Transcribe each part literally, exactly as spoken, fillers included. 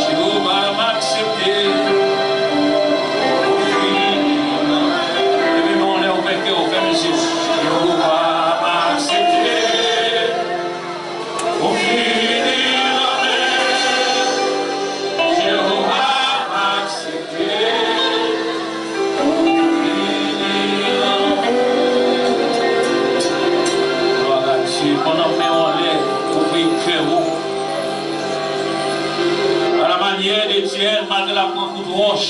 Jewova, m aksepte. Leve men w anlè, ouvè kè w, fèmen je w. Jewova, m aksepte. Ou fini nan men. Jewova, m aksepte. Ou fini nan men. Glwa a Dye, pandan men w anlè, ouvri kè w. A la manyè de Etyèn, malgre l ap pran kout wòch,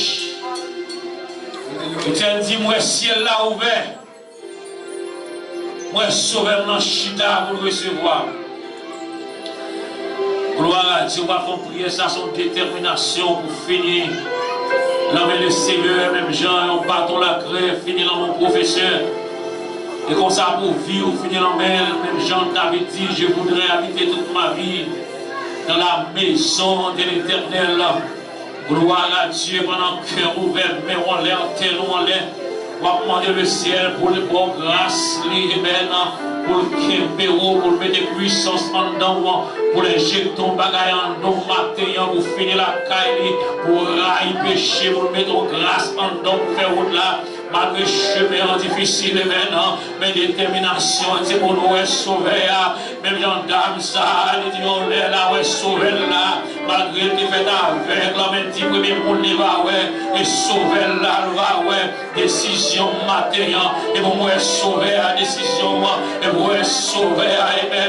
Etyèn di, m wè syèl la ouvè. M wè Sovè m nan chita pou l resevwa m. Glwa a Dye, w ap fè yon priyè, sa se yon detèminasyon pou fini nan men Lesenyè, menm jan yon baton lakrè fini nan men yon pwofesè. E konsa pou vi w fini nan men l, menm jan David di, je voudrais habiter toute ma vie dans la maison de l'Éternel. Glwa a Dye, pandan kè w ouvè, men w anlè, antèn ou anlè, w ap mande Lesyèl pou l ba w gras li, amèn, pou l kenbe w, pou l mete pwisans anndan w, pou l enjekte yon bagay anndan w maten an, pou fini lakay li, pou rayi peche, pou l mete yon gras anndan w pou fè wout la. Malgre chemen an difisil, amèn, men detèminasyon an se pou nou wè Sovè a. Menm jan dam sa a, li di yon lè l a wè Sovè l la, malgre l te fèt avèg la, men l di premye moun li va wè, e Sovè l la l va wè. Desizyon maten an, e pou m wè Sovè a, desizyon an, e pou wè Sovè a, amèn.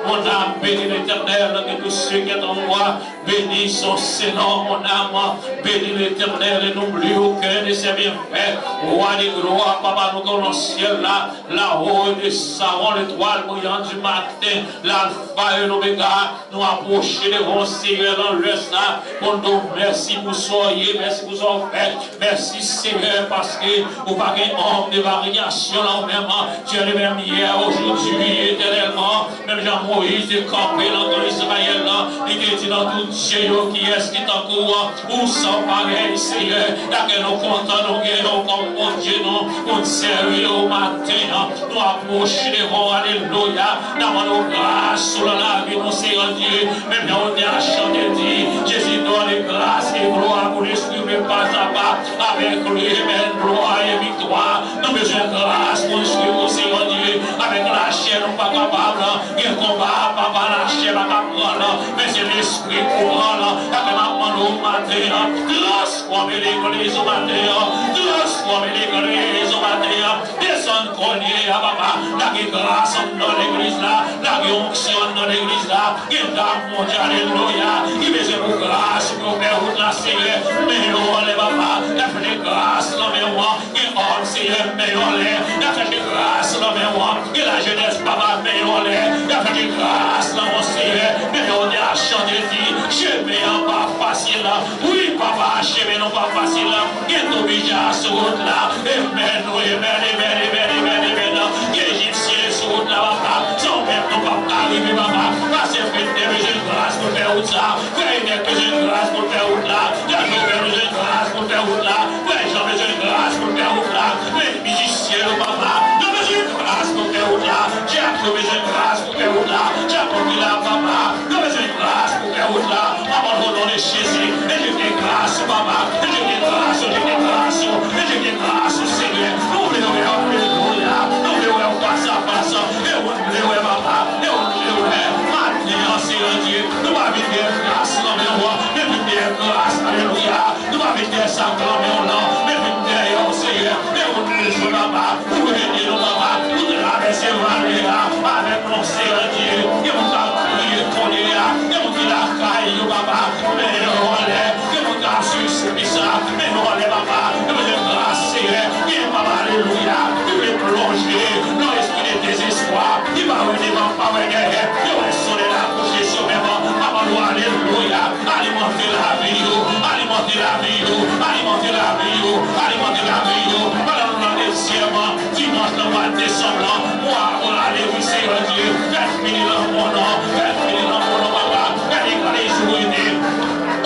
Mon âme bénit l'Éternel, que tout ce qui est en moi bénisse son saint nom, mon âme, bénis l'Éternel et n'oublie aucun de ses bienfaits. Roi de gloire, papa nou ki nan syèl la, la haut de Saron, l'étoile brillante du matin, l'alpha et l'oméga, nou apwoche devan w, Senyè, nan lè sa, pou n di w mèsi pou sa w ye, mèsi pou sa w fè. Mèsi, Senyè, paske ou pa gen ombre de variation nan ou menm. Tu es le même hier, aujourd'hui, éternellement. Menm jan Moyiz te kanpe nan tan Izrayèl la, li te di nan tout dye yo, kiyès ki tankou ou, ou san parèy, Senyè. Dakè nou kontan nou genyen w kòm Bondye nou, pou n sèvi w maten an. Nou apwoche devan w, alelouya. N ap mande w gras ou nan lavi nou, Senyè Dye. Menm jan ou te a chante di, Jésus donne grâce et gloire pour nous suivre pas à pas avec lui, amèn, glwa e viktwa. Nou bezwen gras pou n swiv ou, Senyè Dye. Avèk lachè nou pa kapab, gen konba, papa, lachè pa ka pran, men se Lespri k pou pran. Dakè m ap mande w maten an, transfòme legliz ou maten an, transfòme legliz ou maten an. Desann kounye a, papa. Lage gras anndan legliz la. Lage onksyon anndan legliz la. Gen dam Bondye, alelouya, ki bezwen pou gras pou yo fè wout la, Senyè. Men yo anlè, papa. N ap chèche gras nan men w. Gen òm, Senyè, men yo anlè. N ap chèche gras nan men Ke lajenès, papa, men yo anlè, y ap chèche gras nan men w, Senyè. Men yo te ap chante, di, chemen an pa fasil. Wi, papa, chemen nou pa fasil. Gen toubidja sou wout la. Emèn, wi, emèn, emèn, emèn, emèn, emèn. Gen ejipsyen sou wout la, papa. San ou menm, nou p ap ka rive, papa. Pastè Fred te bezwen gras pou l fè wout sa. Frè Enèk bezwen gras pou l fè wout la. Jèn Jovèl bezwen gras pou l fè wout la. Frè Jan bezwen gras pou l fè wout la. Men mizisyen yo, papa, yo bezwen gras pou fè wout la. Dyak yo bezwen gras pou fè wout la. Dyak ki la, papa, yo bezwen gras pou fè wout la. Papa, o non de Jezi, enjekte gras, papa, enjekte gras, enjekte gras, enjekte gras, Senyè. Nou vle wè w, alelouya. Nou vle wè w fas a fas. E ou vle wè, papa, e ou vle wè. Maten an, Senyè Dye, nou pa vin dèyè gras nan men w, men vin dèyè gras, alelouya. Nou pa vin dèyè sa k nan men w lan, men vin dèyè w, Senyè. E ou nou bezwen, papa, pou ede nou, papa, pou travèse vale a avèk nou, Senyè Dye. Gen moun k ap kriye kounye a, gen moun ki lakay yo, papa, men yo anlè. Gen moun k ap swiv siplis la, men yo anlè, papa. Yo bezwen gras, Senyè. Gen papa, alelouya, ki vle plonje nan lespri de dezespwa, ki pa wè devan, pa wè dèyè. Yo wè solèy la kouche sou men w, papa, nou, alelouya. Alimante lavi yo, alimante lavi yo, alimante lavi yo, alimante lavi yo. Pandan nou nan dezyèm dimanch nan mwa desanm lan, mwa a prale, wi, Senyè Dye, fè fini lanmò nan, fè fini lanmò nan, papa, fè li prale jou ede.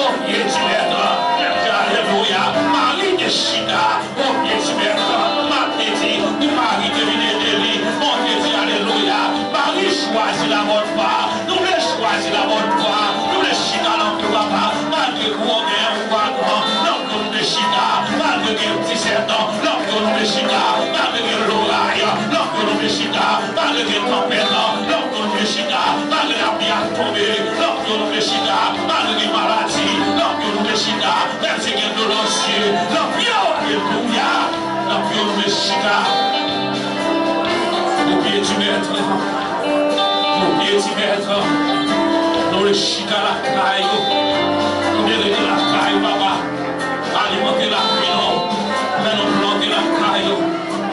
O pye di Mèt, alelouya, Mari te chita, Bondye di, Mèt, m ap te di, pou Mari te vin ede li. Bondye di, alelouya. Mari chwazi la bòn vwa. Nou vle chwazi la bòn vwa. Nou vle chita nan pye papa. Malgre gwo gen ouragan, nan pye nou vle chita. Malgre gen ti sètan, nan pye nou vle chita. Malgre gen loray, nan pye nou vle chita. Malgre gen tanpèt, nan pye nou vle chita. Malgre lapli ap tonbe, nan pye nou vle chita. Malgre gen maladi, nan pye nou vle chita. Menm si gen dlo nan zye, nan pye w, alelouya, nan pye w nou vle chita. O pye di Mèt, o pye di Mèt, nou vle chita lakay ou, nou vle rete lakay ou, papa. Alimante lapli nou, fè nou plante lakay ou.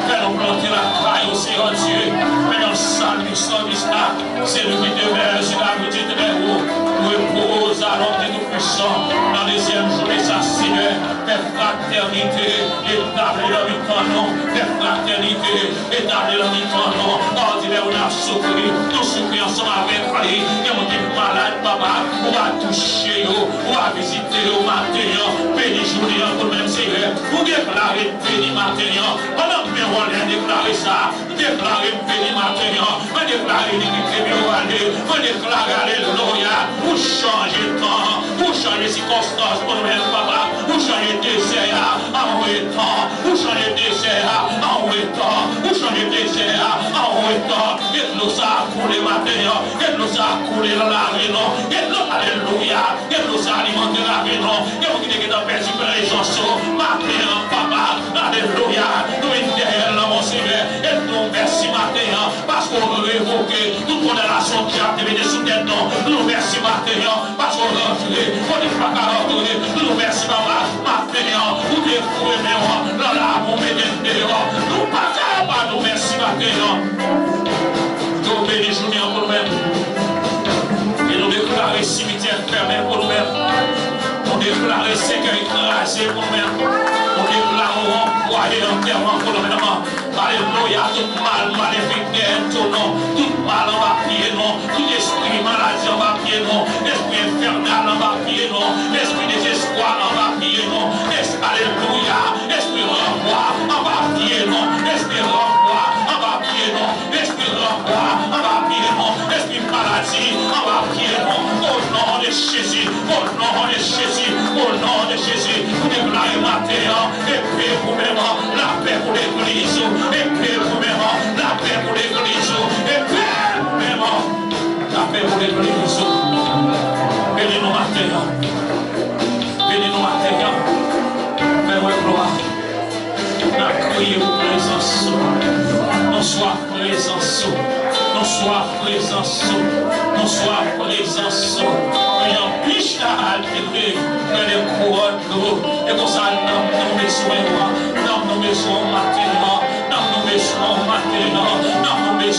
Fè nou plante lakay ou, Senyè Dye. Men nan Salmis, Salmis la, celui qui demeure sur l'abri du Très-Haut repose à l'ombre du Tout-Puissant. Nan dezyèm jounen sa, Senyè, fè fratènite etabli nan mitan nou. Fè fratènite etabli nan mitan nou. Òdinè, nou ap soufri, nou soufri ansanm avèk li. Gen moun ki malad, papa, ou va touche yo, ou va vizite yo maten an. Beni jounen an pou nou menm, Senyè. Nou deklare beni maten an. Pandan men w anlè, deklare sa. Deklare m beni maten an. Mwen deklare inikite m yo ale. Mwen deklare, alelouya, ou chanje tan, ou chanje sikonstans pou nou menm, papa. Ou chanje dezè a an wetan. Ou chanje dezè a an wetan. Ou chanje dezè a an wetan. Ke dlo sa a koule maten an. Ke dlo sa a koule nan lavi nou. Ke dlo, alelouya. Ke dlo sa alimante lavi nou. Gen moun ki te gentan pèdi prezans ou maten an, papa. Alelouya. Nou vin dèyè l nan men w, Senyè. E nou di w mèsi maten an, paske w revoke tout kondanasyon dyab te mete sou tèt nou. Nou di w mèsi maten an, paske w rantre kote w pa ka rantre. Nou di w mèsi, papa. Maten an, ou defoure men w nan lamou, mete n deyò. Nou pa ka pa di w mèsi maten an. Ke w beni jounen an pou nou menm. E nou deklare simityè fèmen pou nou menm. Nou deklare sèkèy kraze pou nou menm. Nou deklare w anvwaye antèman pou nou menm. Alelouya, tout mal malefik dèyè do nou, tout mal anba pye nou, tout espri maladi anba pye nou, espri enfènal anba pye nou, espri dezespwa anba pye nou, es-, alelouya, espri ranvwa anba pye nou, espri ranvwa anba pye nou, espri ranvwa anba pye nou, espri maladi anba pye nou. O non de Jezi, o non de Jezi, o non de Jezi, nou deklare maten an, epe pou menm, lapè pou legliz ou, epe pou menm, lapè pou legliz ou, epe pou menm, lapè pou legliz ou. Beni nou maten an, beni nou maten an, fè wè glwa. N ap kriye pou prezans ou. Nou swaf prezans ou. Nou swaf prezans ou. Nou swaf prezans ou. Jan pich la al kite, mwen de kouwòn nou. E konsa, nanm nou bezwen ou. Nanm nou bezwen ou maten an. Nanm nou bezwen ou maten an. Nanm nou bezwen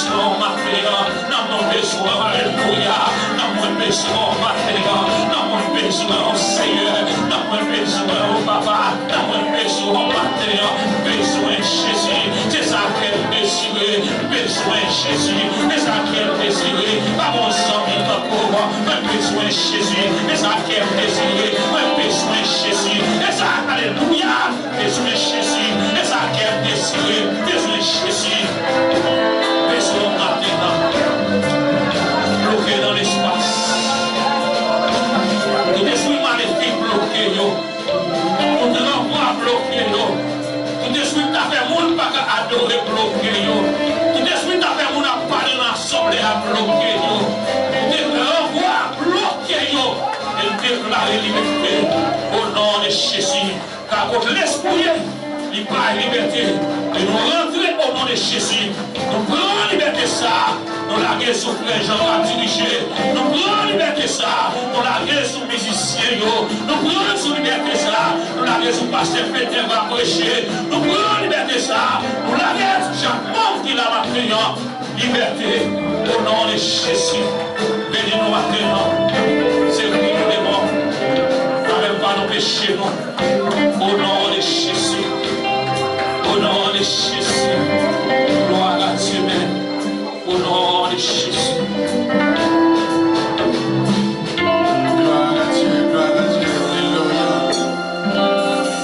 Non, Senyè, nan mwen bezwen w, papa, nan mwen bezwen w maten an, bezwen Jezi, se sa kè m dezire, bezwen Jezi, se sa kè m dezire, pa gon zanmi tankou w, mwen bezwen Jezi, se sa kè m dezire, mwen bezwen Jezi, se sa, alelouya, bezwen Jezi, se sa kè m dezire, bezwen Jezi, bezwen w maten an, bloke nan lespas, tout espri malefik bloke yo. Tout lanmò bloke yo. Tout espri k ta fè moun pa ka adore bloke yo. Tout espri k ta fè moun ap pale nan asanble a bloke yo. Tout lanmò bloke yo. E n deklare libète o non de Jezi. Ka kot lespri ye, li bay libète. E nou rantre o non de Jezi. Nou pran libète sa a, nou lage sou frè Jean k ap dirije. Nou pran libète sa a, nou lage sou mizisyen yo. Nou pran sou libète sa a, nou lage sou pastè Fete k ap preche. Nou pran libète sa a, nou lage sou chak manm ki la maten an. Libète, o non de Jezi. Beni nou maten an. Se kri nou demon. Avèk pa nou peche nou. O non de Jezi. O non de Jezi. Gloire à Dieu, men. O non de Jezi. Gloire à Dieu, gloire à Dieu, alelouya.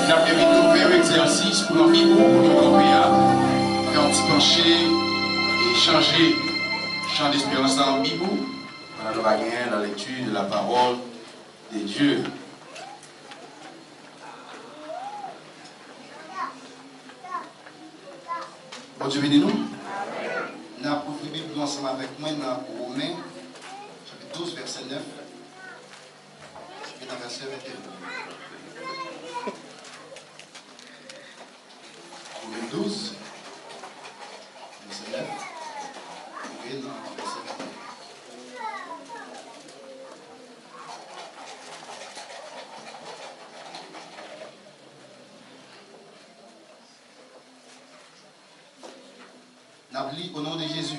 N ap envite w fè yon egzèsis pou nou vin pou nou kanpe a. Fè yon ti panche e chanje chan desperans la an Bib ou. Pandan nou va genyen la lecture de la parole de Dieu. Bondye beni nou. N ap ouvri Bib nou ansanm avèk mwen nan Women, chapit douz, vèsè nèf, rive nan vèsè venteyen. Women douz, vèsè nèf, rive nan vèsè venteyen. N ap li o non de Jezi.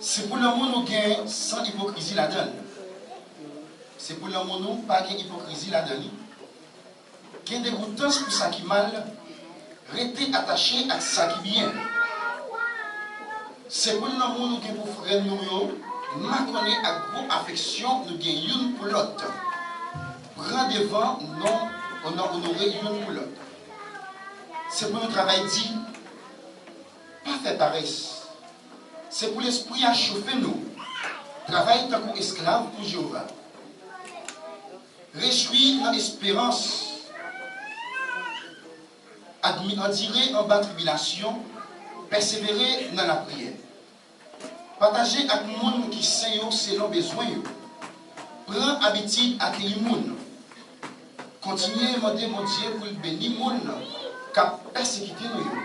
Se pou lanmou nou gen san ipokrizi ladan l. Se pou lanmou nou pa gen ipokrizi ladan li. Gen degoutans pou sa ki mal, rete atache ak sa ki byen. Se pou lanmou nou gen pou frè nou yo makonnen ak gwo afeksyon nou gen youn pou lòt. Pran devan nan, nan onore youn pou lòt. Se pou nou travay di, pa fè parès. Se pou lespri a chofe nou. Travay tankou esklav pou Jewova. Rejwi nan esperans. Admi-, andire anba tribilasyon. Pèsevere nan lapriyè. Pataje ak moun ki sen yo selon bezwen yo. Pran abitid akeyi moun. Kontinye mande Bondye pou l beni moun k ap pèsekite nou yo.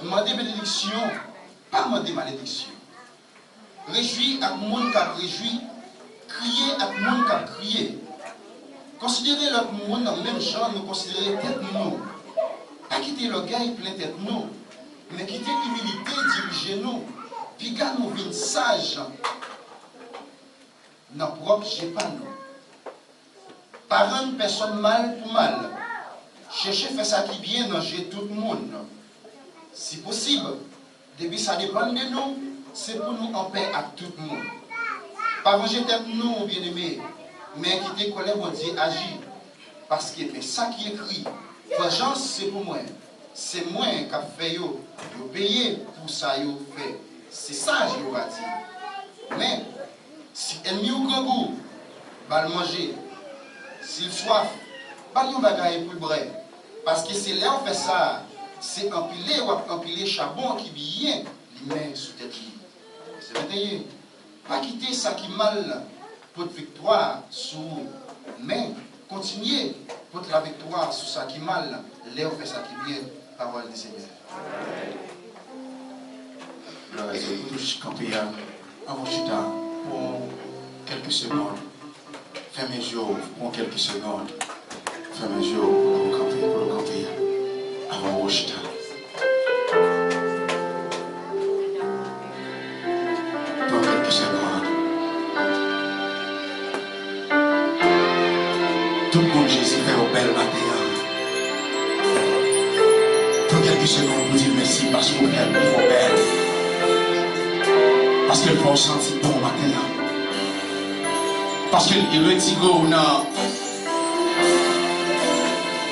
Mande benediksyon, pa mande malediksyon. Rejwi ak moun k ap rejwi, kriye ak moun k ap kriye. Konsidere lòt moun menm jan nou konsidere tèt nou. Pa kite lògèy plen tèt nou, men kite imilite dirije nou. Piga nou vin saj nan pwòp je pa nou. Pa rann pèsonn mal pou mal. Chèche fè sa ki byen nan je tout moun. Si posib, depi sa depann de nou, se pou nou anpè ak tout moun. Pa vanje tèt nou, byeneme, men kite kòlè Bondye aji. Paske men sa ki ekri, Vanjans se pou mwen, se mwen k ap fè yo, yo peye pou sa yo fè. Se sa Jewova di. Men, si ènmi w grangou, ba l manje. Si l swaf, ba l yon bagay pou l bwè. Paske se lè w fè sa, se anpile w ap anpile chabon ki byen limen sou tèt li. Vèsè venteyen. Pa kite sa ki mal pot viktwa sou ou, men kontinye pot laviktwa sou sa ki mal lè w fè sa ki byen. Pawòl di Senyè. Glwa a Dye. Pou nou kanpe a, ann chita pou kèlke segonn. Fèmen je w pou kèlke segonn. Fèmen je w pou nou kanpe, pou nou kanpe a. Avan nou chita. Pou kèlke segonn. Jezi fè w bèl maten an. Pran kèlke segonn pou di l mèsi paske w fè l pi fò bèl. Paske l fè w santi bon maten an. Paske l retire w nan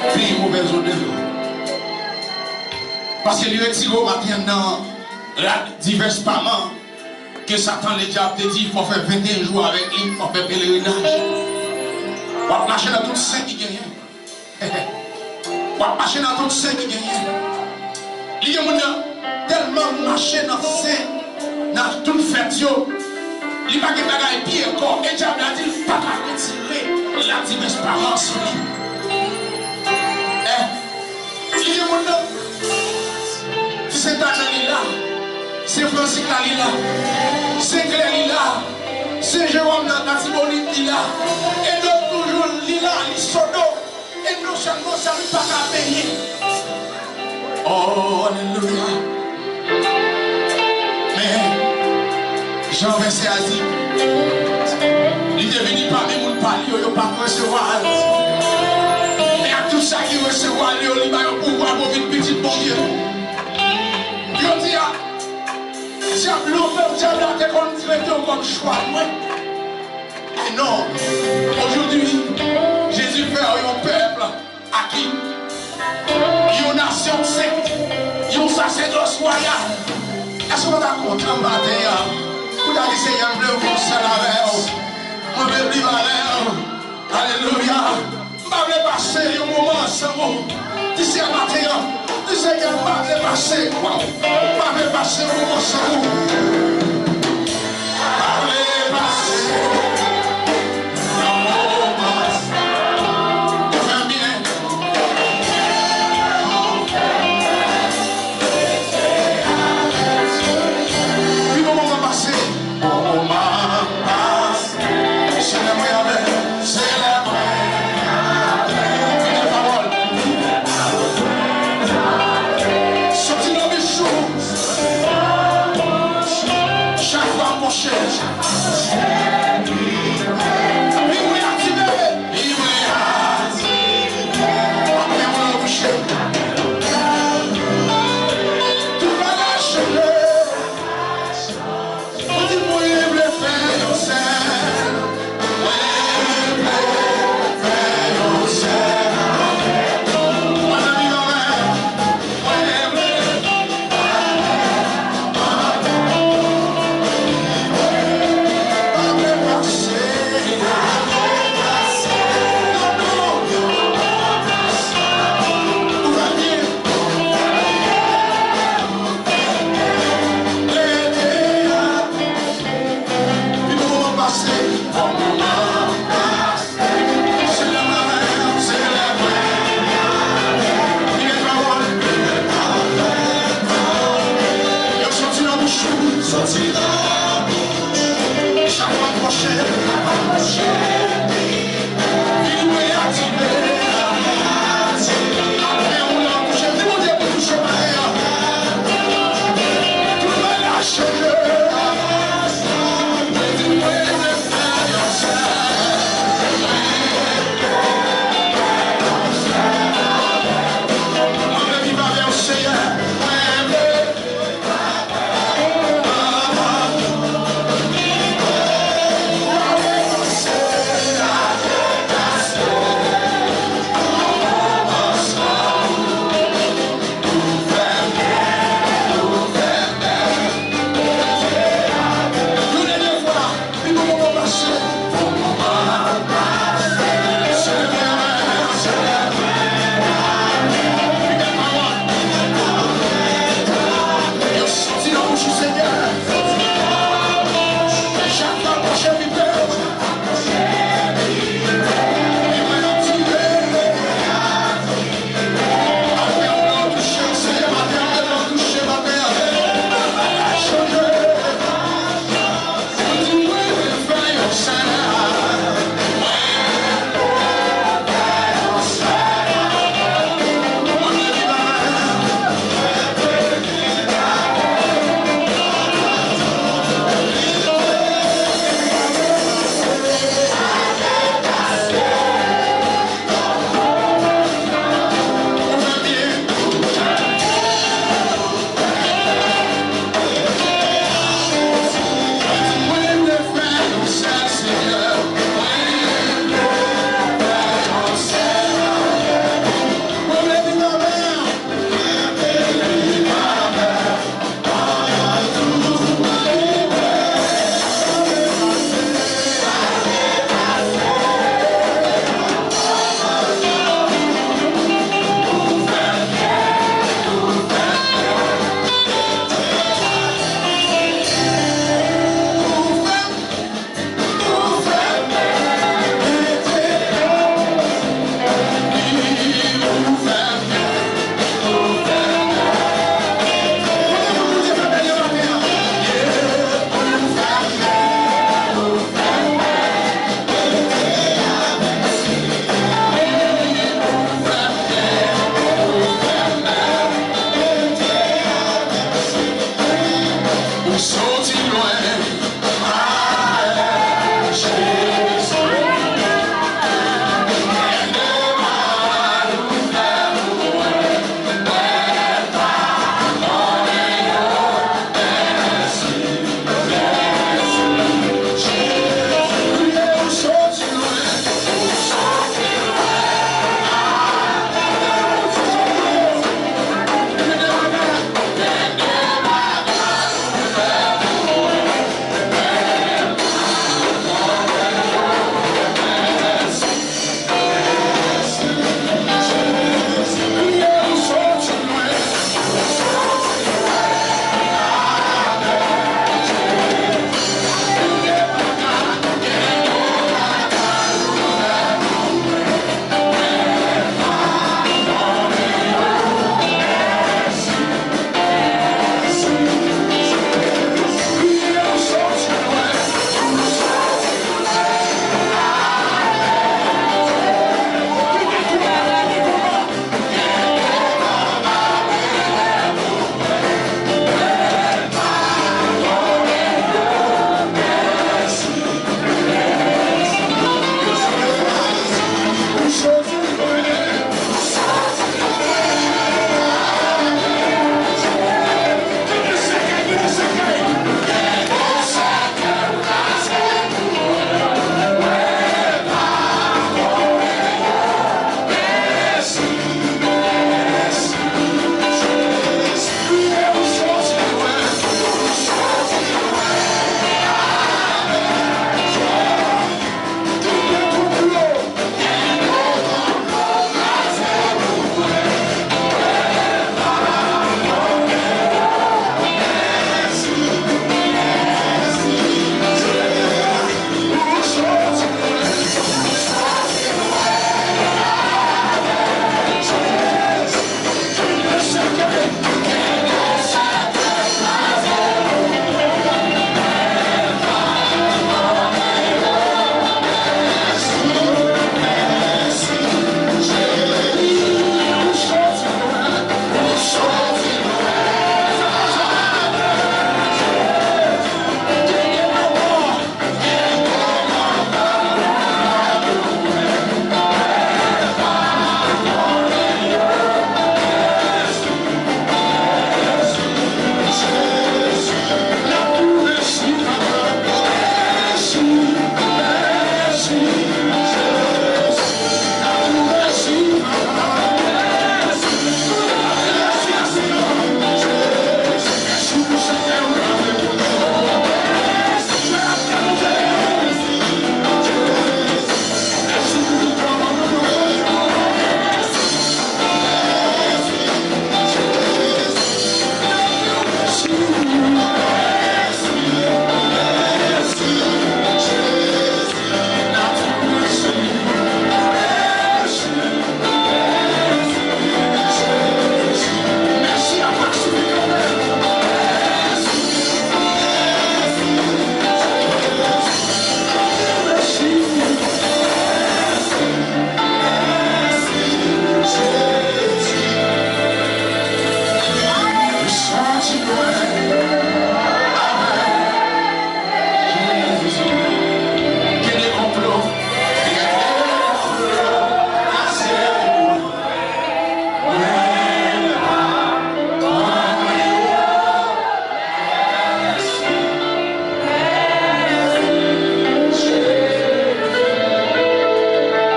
peyi movèz odè. Paske li retire w maten an nan rad divès paman ke Satan Ledyab te di fò fè venteyen jou avèk li, fò fè pelerinaj. W ap mache nan tout sen ki genyen. W ap mache nan tout sen ki genyen. Li gen moun nan tèlman mache nan sen, nan tout fèt yo, li pa gen bagay pi ankò. E dyab la di l pa ka retire ladivès paman sou li. Eh, li gen moun nan, Sentana li la, Sen Fransik la li la, Sen Klè li la, Sen Jewòm nan Latibonit li la, e dòt toujou li la, li sodo. E non sèlman sa, li pa ka benyen. Oh, alelouya. Men, jan vèsè a di, li te vini pami moun pa li yo, yo pa t resevwa l. Men ak tout sa ki resevwa l yo, li ba yo pouvwa pou vin pitit Bondye. Jodi a, dyab, dyab la te konn trete w kòm chwal mwen. E non, aujourd'hui, Jezi fè w yon pèp aki, yon nasyon sent, yon sasèdòs wayal. Èske w pa ta kontan maten an pou w ta di, Senyè, m vle yon konsèy avè w, mwen vle viv avè w? Alelouya. M pa vle pase yon moman ansanm ou. Di Senyè maten an, di Senyè, m pa vle pase, waw, m pa vle pase yon moman ansanm ou. M pa vle pase yon moman. Fè m byen. Pi bon moman pase. Bon moman pase. Selebre avè, selebre avè. Fidèl pawòl. Soti nan bichou. Chak fwa m pwoche. Li mwen aktive. Li mwen aktive. Apre mwen kouche. Tout bagay chanje. Ou di mwen vle fè yon sèl. Mwen vle fè yon sèl. Mwen vle viv avè w. Mwen vle viv avè w. Mwen vle pase. Ou fè byen. Li bon moman pase. Bon moman pase. Se lè mwen, se lè mwen. Li gen pawòl. Yo soti nan bouch ou. Soti nan bouch ou. Chak fwa m pwoche. Chak fwa m pwoche. Li mwen aktive. Apre ou nan kouche, di Bondye pou touche maten an. Tout bagay chanje. Mwen di mwen vle fè yon sèl. Mwen vle viv avè w, Senyè. Mwen vle Soti lwen, ale, Jezi.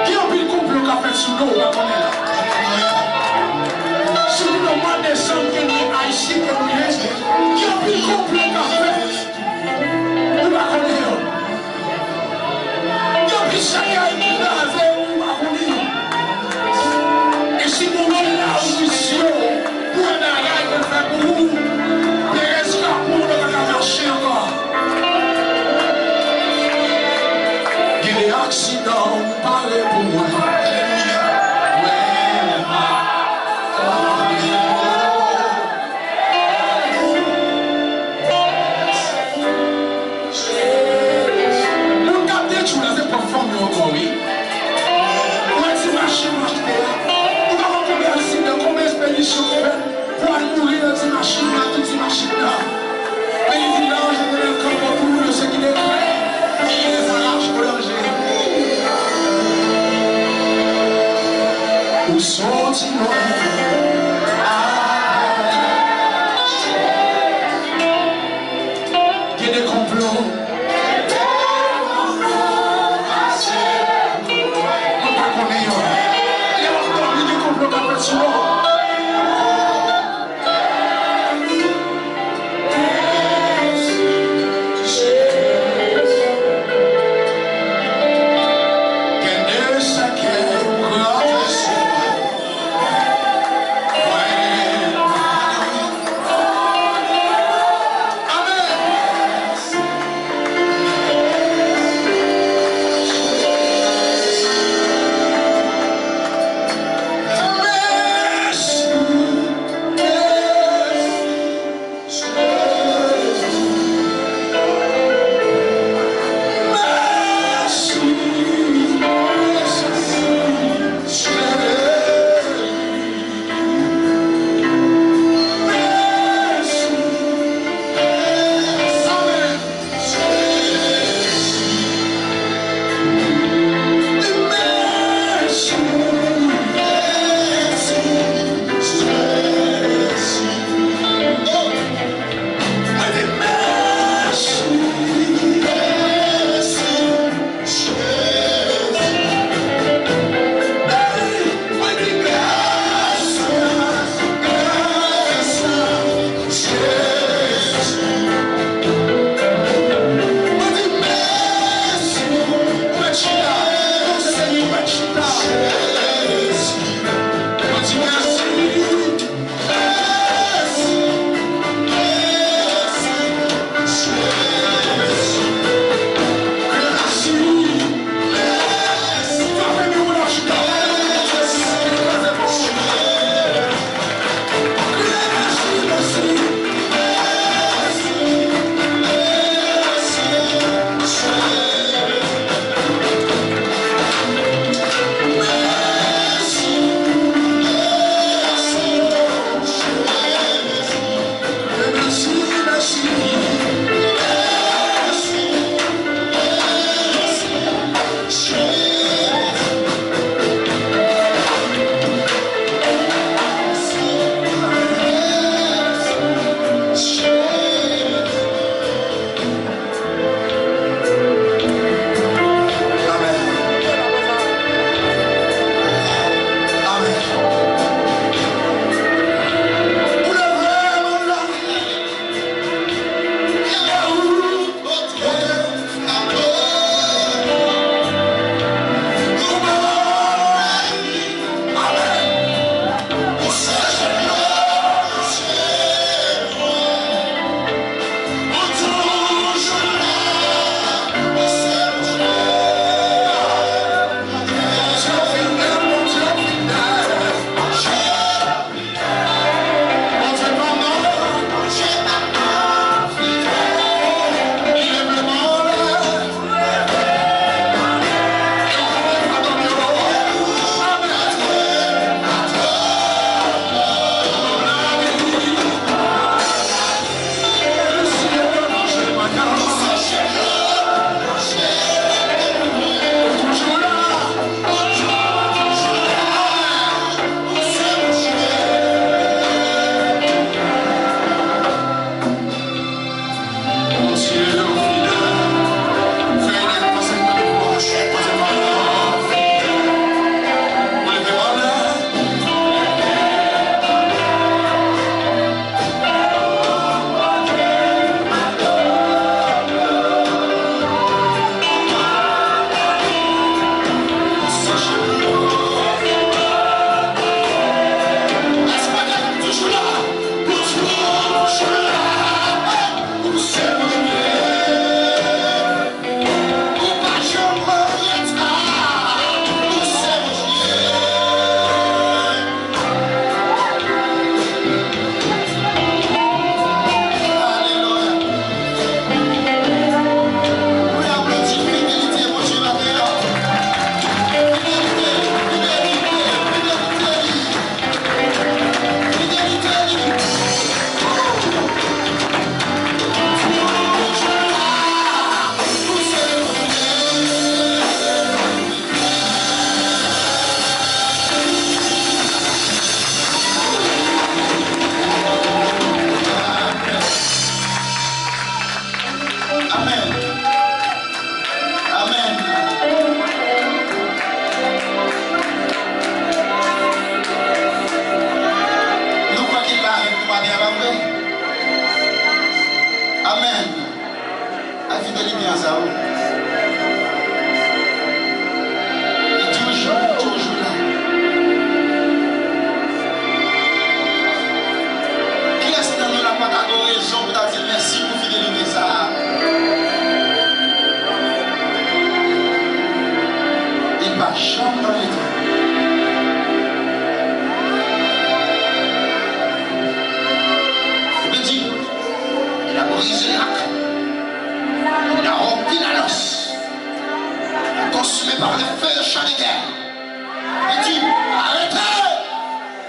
Gen anpil konplo k ap fèt sou nou, ou pa konnen. Si nou mande sa m gen ni Ayisyen ke nou ye, gen anpil konplo k ap fèt, ou pa konnen yo. Gen anpil chagay ki kraze ou, ou pa konnen yo. E si nou wè la ou misye, pou yon bagay ke l fè pou ou, Perez ka pran w, nou pa ka mache ankò. Gen de aksidan ou pare pou mwen. Alelouya. Mwen pa konnen. Moun k ap detwi w la, se pwòp fanmi w ankò, wi. Konplo. Mwen pa konnen yo. Lè w ap dòmi, gen konplo k ap fèt sou ou. Amèn. Nou kwè ke l la avèk nou maten an, pa vre? Amèn. Ak fidelite an sa, wi. Li toujou, toujou la. Kiyès nan nou la pa ta gen rezon pou ta di l mèsi pou fidelite sa a? Li pa janm nan rete. Ou te di, il a brisé l'arc. Il a rompu la lance. Consumé par le feu de Shadégar. Il dit, arrêtez,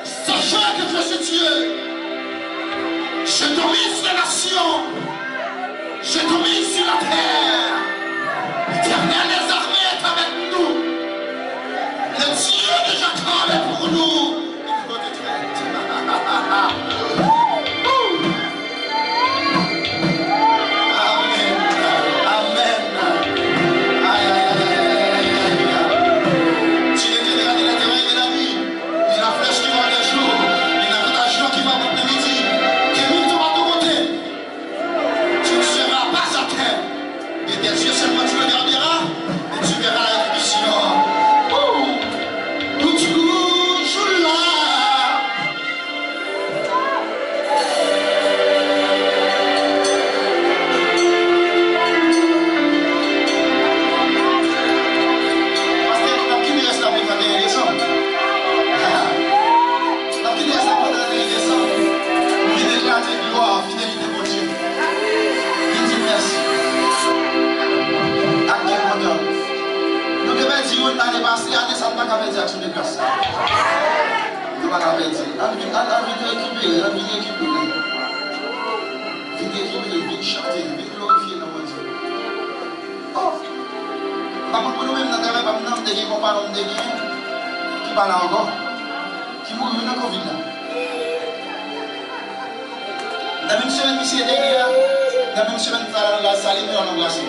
sachez que je suis Dieu. Je domine sur les nations. Je domine sur la terre. L'Éternel des armées est avec nous. Le Dieu de Jacob est pour nous. Amèn. Amèn. Ay, ay, ay, ay, ay, ay, ay, ay. Tu ne t'éteindras de la terre et de la nuit, ni la flèche qui vole de jour, ni la contagion qui va de midi, que mille tombent à ton côté, tu ne seras pas atteint. De tes yeux seulement tu regarderas, et tu verras la rétribution. Ouh! Ou toujou la. Paske n ap kite rès la pou trannteyen desanm. N ap kite rès la pou trannteyen desanm. Vin eklate glwa, fidelite Bondye. Vin di mèsi. Ak kè kontan. Nou te pèdi youn lane pase, ane sa a, n pa ka pèdi aksyon de gras sa. Nou pa ka pèdi. Ann vin, ann, ann vin rekipere, ann vin rekipere. Vin rekipere, vin chante, vin glorifye non Bondye. Oh! M pa konn pou nou menm nan travay pa m nan, m te gen konpayon m te gen, ki pa la ankò, ki mouri wi nan kovid la. Nan menm semèn misye te ye a, nan menm semèn sa la, l al sali men l anbrase.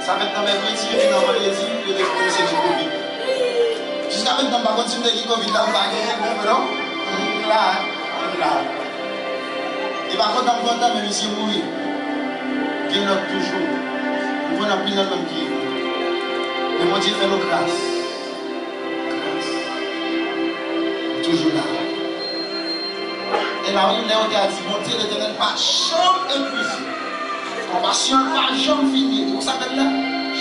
Sa fèt nan mèkredi, epi nan vandredi, yo dekouvri misye gen kovid. Jiska mentnan, m pa konn si m te gen kovid la, m pa genyen, men non. M la, m la. E pa kontan m kontan, men misye mouri. Gen lòt toujou. M konn anpil nan menm ki. Men Bondye fè nou gras. Gras. M toujou la. E la wi, lè yo te a di, Bondye Letènèl pa janm epuize. Konpasyon l pa janm fini. Ou konn sa k fè l la?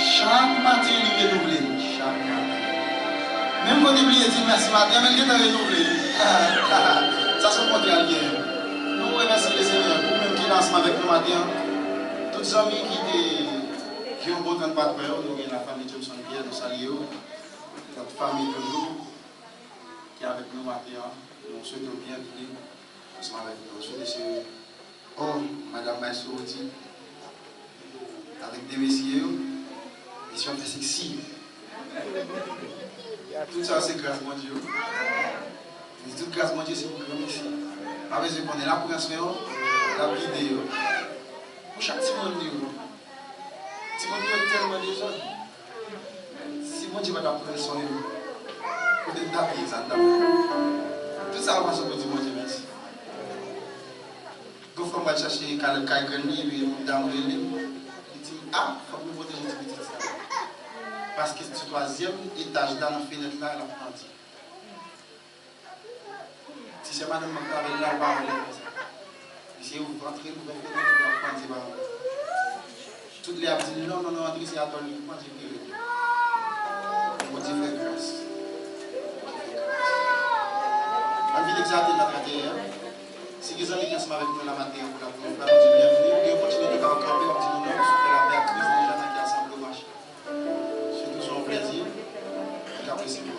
Chak maten li renouvle l. Chak maten. Menm kote bliye di l mèsi maten, men l gentan renouvle l. Sa se yon kontra l genyen. Nou remèsye Lesenyè pou ou menm ki la ansanm avèk nou maten an. Tout zanmi ki te gen yon bon tan n pa t wè yo, nou gen lafanmi Johnson Pierre, nou salye yo. Lòt fanmi toujou ki avèk nou maten an, nou swete w byenvini ansanm avèk nou. Nou swete se, oh, madanm Maestro Roody, avèk de mesye yo, mesye ap fè seksi. Tout sa se gras Bondye. Li di tout gras Bondye se pou gran mesye. Pa bezwen konnen l ap pran swen yo, l ap gide yo. Pou chak timoun li yo. Timoun yo tèlman dezòd. Si Bondye pa t ap pran swen yo, kote n t ap ye, sa n t ap fè? Tout sa yo pase pou di Bondye mèsi. Gon fwa m pral chache kay, kay grann li, epi yon dam rele m. Li di m, a, fòk nou pwoteje ti pitit sa. Paske sou twazyèm etaj la, nan fenèt la, l ap pandye. Ti sè madanm mwen k t avè l la, l pa anlè konsa. Misye rantre, l ouvè fenèt, epi l ap pandye pa anlè. Tout lè y ap di l non, non, non, antre, se atò l li pou pandye, l te rete. Bondye fè gras. Bondye fè gras. Ann vin egzalte nan trannteyen an. Si gen zanmi ki ansanm avèk nou la maten an pou la premyè fwa, nou di byenveni. Gen opòtinite pa w kanpe, w ap di nou non, nou sou fè lapè ak Kris deja nan ki asanble w mache. Se toujou yon plèzi pou n apresye nou.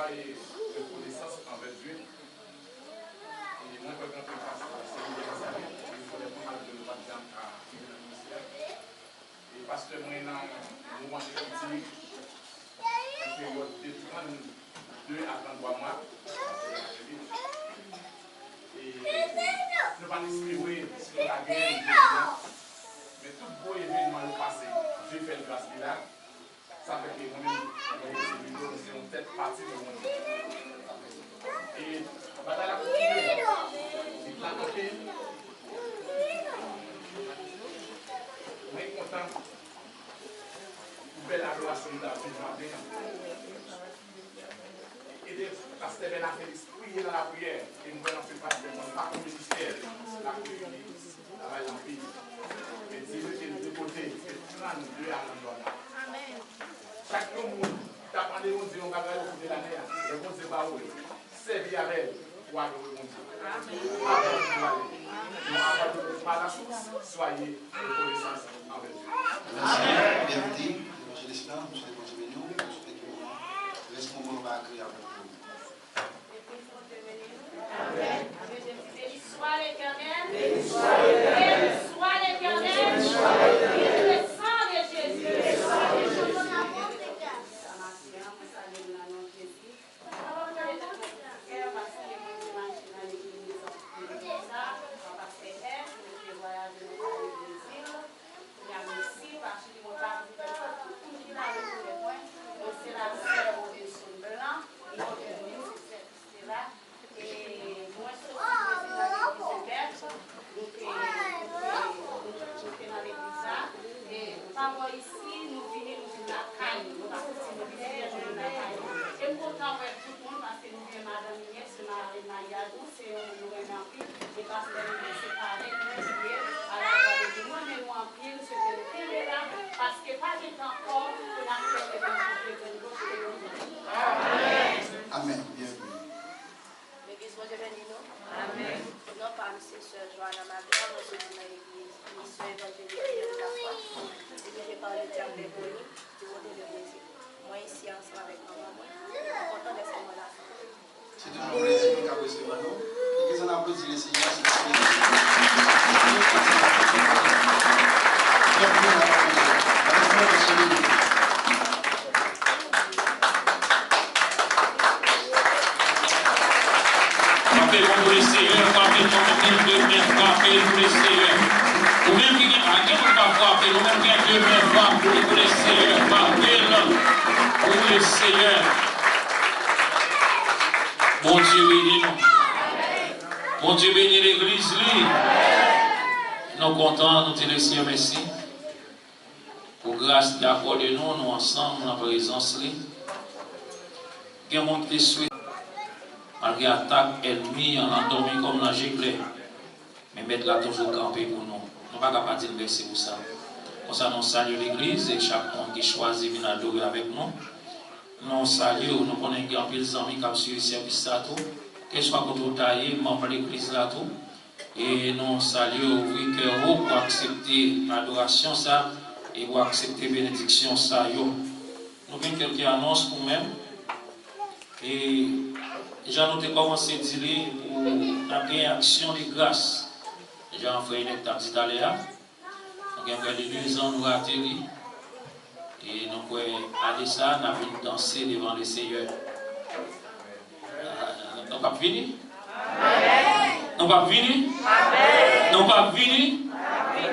E rekonesans anvè Dye. E mwen kwè ke anpil pastè se li ki fè sa, e fò de pou malgre nou pa t janm ka rive nan ministè. E pastè mwen nan yon moman de kritik, yon peryòd de trannde a tranntwa mwa, pastè Evanjelis. E nou pa t espere si nou ta genyen l jodi a. Men tout gwo evènman yo pase, Dye fè l gras li la. Sa fè ke mwen menm, mwen se Lilo, mwen se yon tèt pati nan Bondye. E batay la kontinye. Lit la kanpe. Mwen kontan pou bèl adorasyon nou ta viv maten an. Ede pastè Bernard Félix priye nan lapriyè. E m kwè nan se pastè, mwen pa konn ministè. Lapriyè, travay anpil. E di nou ke nou te pote, se trannde a nan zòn nan. Chak yon moun t ap mande Bondye yon bagay o kou de lane a, lè Bondye ba ou l, sèvi avè l pou adore Bondye. Amen. Amen. Amen. Amen. Soyez reconnaissance envers Dieu. Mèsi. Byen di, evanjelis la, m swete Bondye beni w, m swete ke moman, rès moman yo va agreyab pou ou. Amen. Béni soit l'Éternel. Béni soit l'Éternel. Béni soit l'Éternel. Béni le sang de Jésus. Béni le sang de Jésus. Kè, paske mwen te mache nan legliz, legliz sa, pastè F, mwen te vwayaje nan kay Brezil. Kounya m isi, paske mwen pa vin fè tout moun ki ta rekonèt mwen. Mwen se la sè Robinson Blanc, li te vin, se sè Christela. E mwen soti Brezil nan legliz Obèt. Nou te, nou te, nou te, nou te nan legliz la. E pa bò isi, nou vini, nou vin lakay nou. Nou pa soti, nou vin fè jounen lakay nou. E m kontan wè tout moun, paske nou gen madanm Inès, se Marie Maria Dou, se yon moun nou renmen anpil. E pastè Inès, se parèy nou ye, a la vwa de Dye. Nou renmen nou anpil, nou swete nou kenbe la, paske pa gen tan ankò pou n ap fè evanjil de Grann Gòch e Grann Gòch. Amèn. Byenvini. Legliz, Bondye beni nou. Amèn. Non pa m se sè Joanna Maglor, mwen soti nan legliz Misyon Evanjelik Pyè Lafwa. Dirije pa le Diable Boni, du côté de Brésil. Mwen isi ansanm avèk manman mwen. Mwen kontan dèske mwen la. Se toujou yon plezi pou n ka resevwa nou. E ke zòn aplodi le Seigneur, se yon plezi. Frape bon pou le Seigneur, frape bon, anpil de men, frape pou le Seigneur. Ou menm ki gen, a, gen moun pa frape, nou menm gen de men, frape pou le Seigneur, frape l pou le Seigneur. Bondye beni nou. Bondye beni legliz li. Nou kontan, nou di le Seigneur mèsi pou gras li akòde nou, nou ansanm nan prezans li. Gen moun ki te swete, malgre atak ènmi an, nan dòmi kòm nan je klè. Men Mèt la toujou kanpe pou nou. Nou pa ka pa di l mèsi pou sa. Konsa, nou salye legliz e chak moun ki chwazi vin adore avèk nou. Nou salye w, nou konnen gen anpil zanmi k ap swiv sèvis sa tou. Kèlkeswa kote w ta ye, manm legliz la tou. E nou salye w, ouvri kè w pou aksepte adorasyon sa e pou aksepte benediksyon sa yo. Nou gen kèlke anons pou menm. E jan nou te kòmanse di li, pou n ap gen aksyon de gras. Jan frè Enèk t ap di talè a, nou gen prè de dezan nou rate li. E nou kwè ane sa, n ap vin danse devan le Seyè. Nou p ap vini? Nou p ap vini? Nou p ap vini?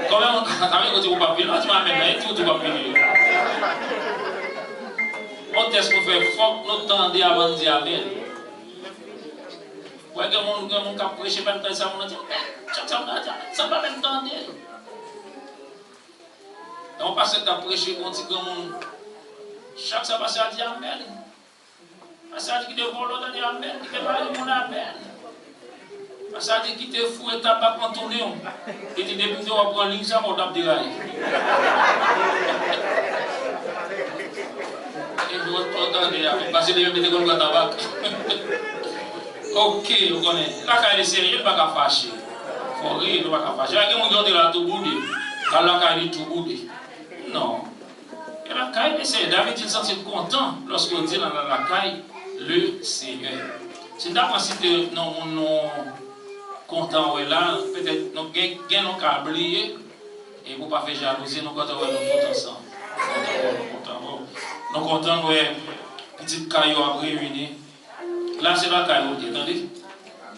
Kòman, sa vle di w p ap vini? Ou di amèn la, e di w di w p ap vini. Yon tès pou fè, fòk nou tande avan n di amèn. Wè, gen moun, gen moun k ap preche, pa tande sa moun nan di, men, chak sa moun nan di, sa pa menm tande. Yon pastè k ap preche, yon ti granmoun, chak sa pastè a di amèn. Pastè a di kite vòlò, tande amèn, kite mari moun amèn. Pastè a di kite foure tabak nan tounen w. Li di depi w te wè pran liy sa, fò w t ap deraye. E nou, nou tande amèn. Pastè te menm te konn pran tabak. Oke, ou konnen. Lakay le Seyè, nou pa ka fache. Fò ri, nou pa ka fache. Gen moun ki antre la tou boude. Al lakay li tou boude. Non. E lakay le Seyè, David di l santi l kontan lòske l di l al lakay Le Seigneur. Si n ta pran site non moun nou kontan wè la, petèt nou gen, gen nou ka bliye, e pou pa fè jalouzi, nou kontan wè nou tout ansanm. Nou kontan wè nou, kontan wè nou. Nou kontan wè pitit kay yo ap reyini. La se lakay ou ye, tande.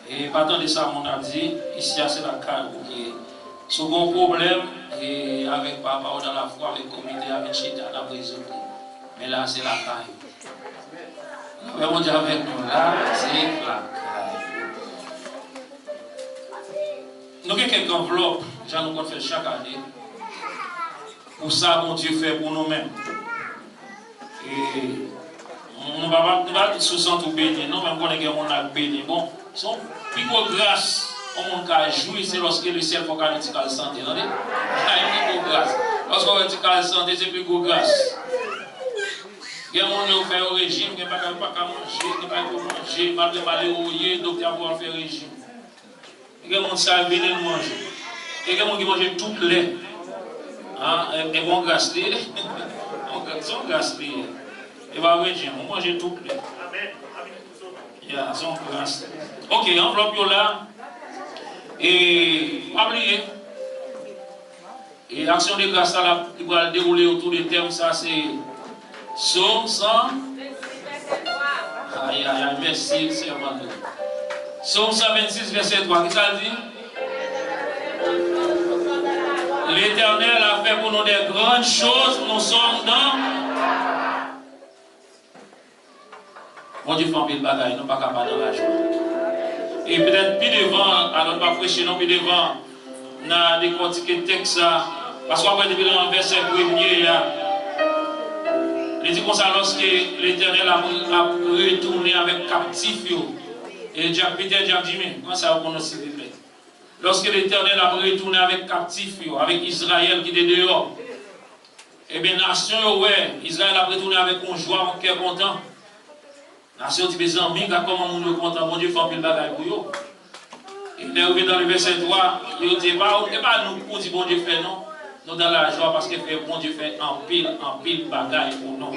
E pa tande sa moun ap di, isi a se lakay ou ye. Si w gen yon pwoblèm, e avèk papa ou nan lafwa, avèk komite a, vin chita, n ap rezoud li. Men la se lakay ou. Lè Bondye avèk nou la, se lakay. Nou gen kèk anvlòp, jan nou konn fè l chak ane, pou sa Bondye fè pou nou menm. E, nou pa, nou pa sou sant ou beni, non, men m konnen gen moun ak beni. Bon, se yon pi gwo gras yon moun ka jwi, se lòske le syèl fòk al yon ti kal sante, tande? Sa e pi gwo gras. Lòske w al yon ti kal sante, se pi gwo gras. Gen moun yo fè yo rejim, gen bagay yo pa ka manje, gen bagay yo manje, malgre malere w ye, doktè a pou al fè rejim. Gen moun sa vini l manje. E gen moun ki manje tout lè. Ah, e, e bon gras li ye. Bon gras, se yon gras li ye. E pa vre, Jim, ou manje tout lè. Ya, se yon gras. Ok, anvlòp yo la. E pa bliye. E aksyon de gras la, li pral dewoule otou de tèm sa, se Sòm san. Ay, ay, ay, mèsi, sèvant. Sòm san vennsis, vèsè twa, ki sa l di? L'Éternel a fait pour nous de grandes choses, nous sommes dans Bondye fè anpil bagay, nou pa ka pa nan lajwa. E petèt pi devan, alò n pa preche non, pi devan, n a dekòtike tèks sa, paske w ap wè depi nan vèsè premye a, li di konsa, lòske Letènèl ap, ap retounen avèk kaptif yo, e dyak Pitè, dyak Jimmy, pran sa yo pou nou silvouplè. Lòske Letènèl ap retounen avèk kaptif yo, avèk Izrayèl ki te deyò, ebyen, nasyon yo wè Izrayèl ap retounen avèk yon jwa, yon kè kontan. Nasyon di, mezanmi, gad kòman moun yo kontan, Bondye fè anpil bagay pou yo. E lè yo rive nan vèsè twa, yo di, e pa, e pa nou pou di Bondye fè non. Nou nan lajwa paske fè Bondye fè anpil, anpil bagay pou nou.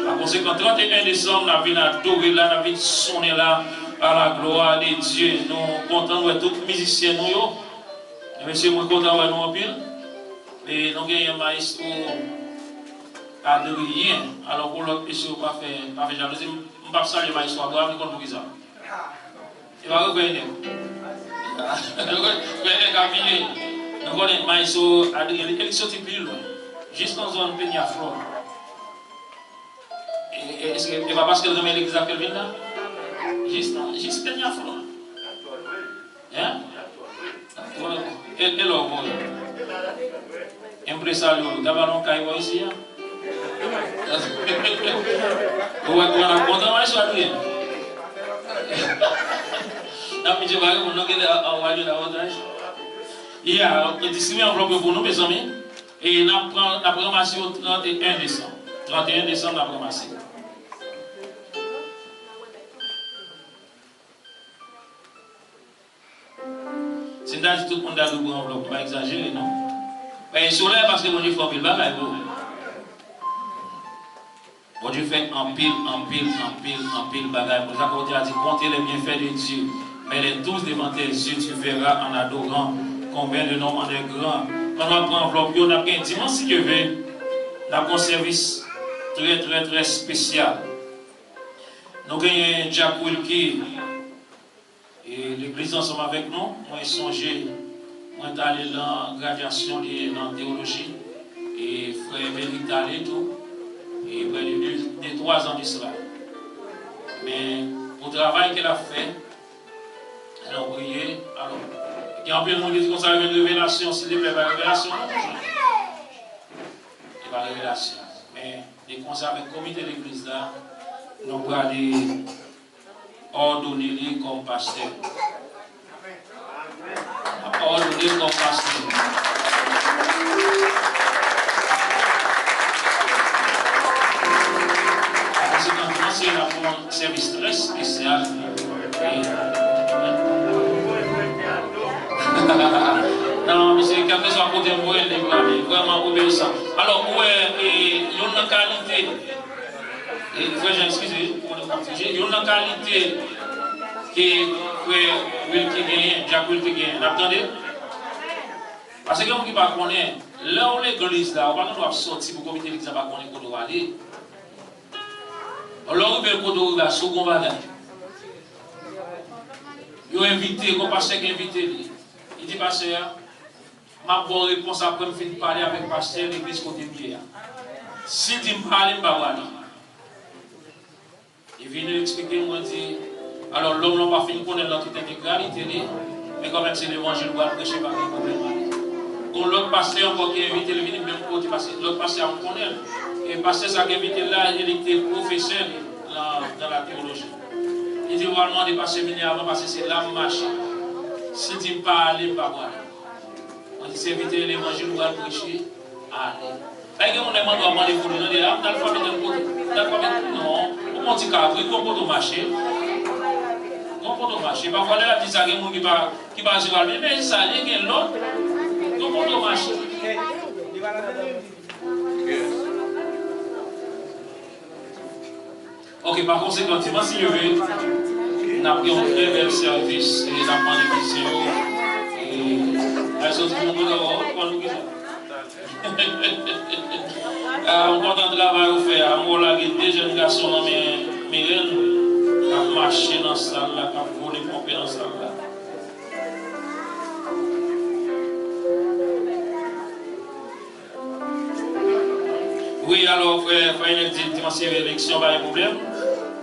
Pa konsekan, trannteyen desanm, n ap vin adore la, n ap vin sonnen la, à la gloire de Dieu. Nou kontan wè tout mizisyen nou yo. E mesye, mwen kontan wè nou anpil. E nou genyen mayestwo Adrien. Alò, pou lòt mesye yo pa fè, pa fè jalouzi, m, m p ap salye mayestwo Abraham, li konn poukisa. E pa rekwè nèg. Rekwè nèg ap vini. Nou konnen mayestwo Adrien, li, li soti pi lwen. Jis nan zòn Peñaflor. E, e, e, e pa paske l renmen legliz la ke l vin la? Jis nan, jis Peñaflor. Hein? E, e lè w voye? Enpresalyo, ta ba nou kay bò isi a? Ou wè kòman n ap kontan wè sou Adrien? N ap pidye bagay pou nou gen a wale davantaj. Ya, distribiye anvlòp yo pou nou, mezanmi. E n ap pran, n ap ranmase yo trannteyen desanm. Trannteyen desanm, n ap ranmase yo. Si m ta di tout moun ta dwe pran anvlòp, m pa egzajere, non. Men, solèy, paske Bondye fè anpil bagay pou ou. Bondye fè anpil, anpil, anpil, anpil bagay pou nou. Sa Bondye a di, compte les bienfaits de Dieu. Mets-les tous devant tes yeux, tu verras en adorant combien le nombre en est grand. Pandan w ap pran anvlòp yo, n ap gen dimanch, si Dye vle, n ap gen yon sèvis trè, trè, trè espesyal. Nou genyen Jack Wilky. E legliz ansanm avèk nou, mwen sonje, mwen t ale nan gradyasyon li nan teyoloji, e frè Emery t ale tou, e prè de de, de twa zan de sila. Men, pou travay ke l ap fè, lè w priye, alò, gen anpil moun ki di konsa yo jwenn revelasyon, silteplè, pa revelasyon, non, nou jwenn. E pa revelasyon. Men, e konsa avèk komite legliz la, nou prale òdone li kòm pastè. Òdone l kòm pastè. Paske nan dimanch, se la pou yon sèvis trè espesyal. E, non, misye, kèlkeswa kote m voye l, li prale. Vrèman obeyisan. Alò, ou wè, e, youn nan kalite Frè Jan, eskize, pou mwen k ap dirije. Youn nan kalite ke frè Wilky genyen, Jack Wilky genyen, n ap tande. Paske gen moun ki pa konnen, lè w legliz la, ou pa gen dwa ap sòti pou komite legliz la pa konnen kote w ale. Lè w rive kote w rive a, si w gen yon bagay, yo envite, kon pastè ki envite li. Li di pastè a, m ap ba w repons apre m fin pale avèk pastè legliz kote m ye a. Si l di m pa ale, m pa prale. Li vin eksplike m, mwen di, alò, lòm lan pa fin konnen l nan tout entegralite li, men kanmenm se levanjil ou pral preche, pa gen pwoblèm. Gon lòt pastè ankò ki envite l vini menm kote, paske lòt pastè a m konnen l. E pastè sa ki envite l la, e li te pwofesè li nan, nan la teyoloji. Li di, w al mande pastè vini avan, paske se la m mache. Si l di m pa ale, m pa prale. Mwen di, sèvitè levanjil ou pral preche, ale. Bay gen moun lè mande w ap mande pou li, tande, a, m t al frape tèl kote, m t al frape, non, ou pran ti kabrit, gon kote w mache. Gon kote w mache. Pafwa lè l ap di sa, gen moun ki pa, ki pa sou al, men sa, li gen lòt, gon kote w mache. Ok, pa konsekan, dimanch si Dye vle, n ap gen yon trè bèl sèvis e n ap mande misyon yo. E, ay soti pou nou, nou konn nou ki sa. Ah, m kontan travay ou fè a. M wè w lage de jèn gason nan men Mireille, k ap mache nan sal la, k ap vole ponpe nan sal la. Wi, alò, frè, frè Enèk di, dimanch se eleksyon, pa gen pwoblèm.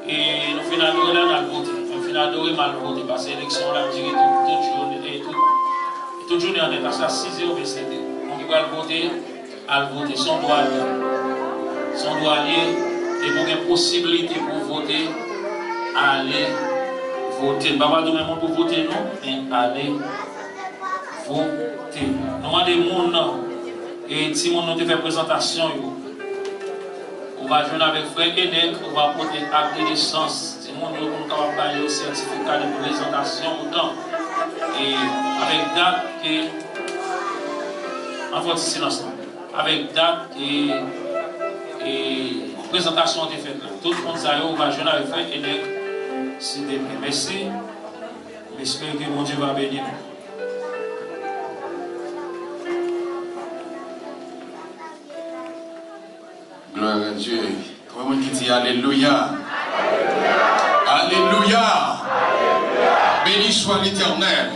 E nou fin adore la, n al vote. Nou fin adore, m al vote. Paske eleksyon an ap dire tout, tout jounen, e tout, tout jounen an nèt, a sa sizè oubyen sètè. Moun ki pral vote, al vote. Se yon dwa l ye. Se yon dwa l ye. E pou gen posiblite pou vote, ale vote. M pa pral di w men moun pou vote, non, men ale vote. Nou mande moun nan, e timoun nou te fè prezantasyon yo. Ou va jwenn avèk frè Enèk, ou va pote ak de nesans timoun yo pou nou kapab ba yo sètifika de prezantasyon otan. E avèk dat ke, an fè ti silans la. Avèk dat ke, e prezantasyon an te fèt la. Tout moun sa yo, ou va jwenn avèk frè Enèk, si Dye vle. Mèsi. M espere ke Bondye va beni nou. Gloire à Dieu. Konbyen moun ki di alelouya? Alelouya! Béni soit l'Éternel.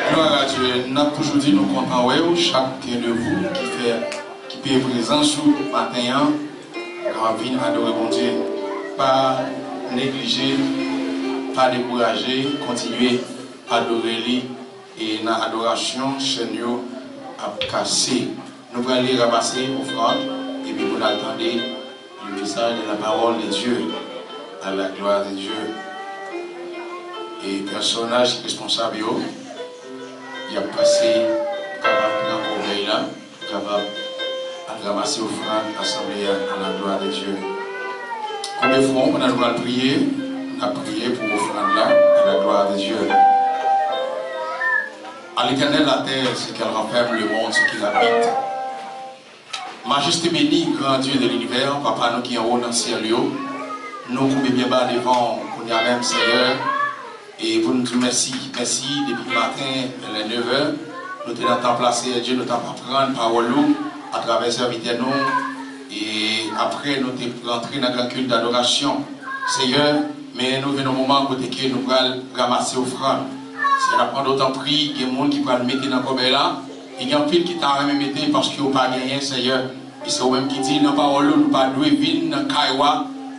Gloire à Dieu. N ap toujou di nou kontan wè w, chacun de vous ki fè, ki peye prezans ou maten an, k ap vin adore Bondye. Pa neglije, pa dekouraje, kontinye adore li. E nan adorasyon, chèn yo ap kase. Nou prale ranmase ofrann, epi pou n al tande le message de la parole de Dieu. À la gloire de Dieu. E pèsonaj responsab yo, y ap pase, kapab pran kòbèy la, kapab al ranmase ofrann asanble a, à la gloire de Dieu. Konbyen fwa nou pral priye, n ap priye pou ofrann la, à la gloire de Dieu. À l'Éternel la terre, ce qu'elle renferme, le monde, ce qu'il habite. Majeste beni, gran Dye de linivè, Papa nou ki anwo nan syèl yo, nou koube pye ba devan w kounye a menm, Senyè, e pou n di w mèsi. Mèsi depi maten, lè nevè, nou te nan tanp la, Senyè Dye, nou t ap aprann pawòl ou atravè sèvitè nou, e apre nou te rantre nan gran kilt dadorasyon. Senyè, men nou vin nan moman kote ke nou pral ranmase ofrann. Senyè, n ap mande w tanpri, gen moun ki pral mete nan kòbèy la, e gen anpil ki ta renmen mete paske yo pa genyen, Senyè. E se ou menm ki di nan pawòl ou, nou pa dwe vin nan kay ou a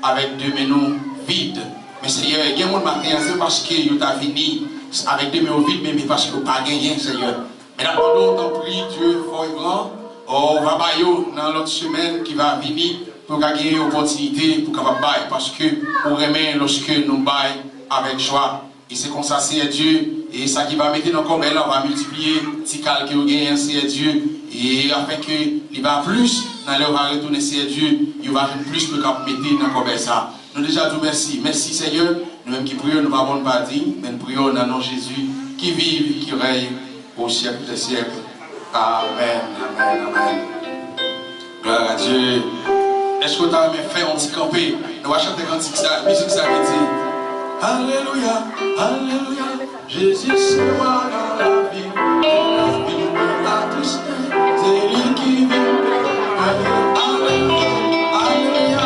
avèk de men nou vid. Men Senyè, gen moun maten an, se paske yo ta vini avèk de men yo vid, men, men paske yo pa genyen, Senyè. Men n ap mande w, tanpri, Dye fò e gran, ou va ba yo nan lòt semèn ki va vini, pou yo ka gen opòtinite pou kapab bay, paske ou renmen lòske nou bay avèk jwa. E se konsa, Senyè Dye, e sa ki va mete nan kòbèy la, ou va miltipliye ti kal ke yo genyen, Senyè Dye, e afenke li va plis, nan lè yo va retounen, Senyè Dye, yo va jwenn plis pou yo kab mete nan kòbèy sa. Nou deja di w mèsi. Mèsi, Senyè. Nou menm ki priye w, nou pa bon, nou pa diy, men n priye w nan non Jezi, ki viv, ki rèy au siècle des siècles. Amen, amen, amen. Gloire à Dieu. Èske w ta renmen fè yon ti kanpe? Nou va chante kantik sa, mizik sa ki di, Alelouya, alelouya, Jezi se wa nan lavi, nan lavi, nan lavi. Se li ki vin. Alelouya, alelouya.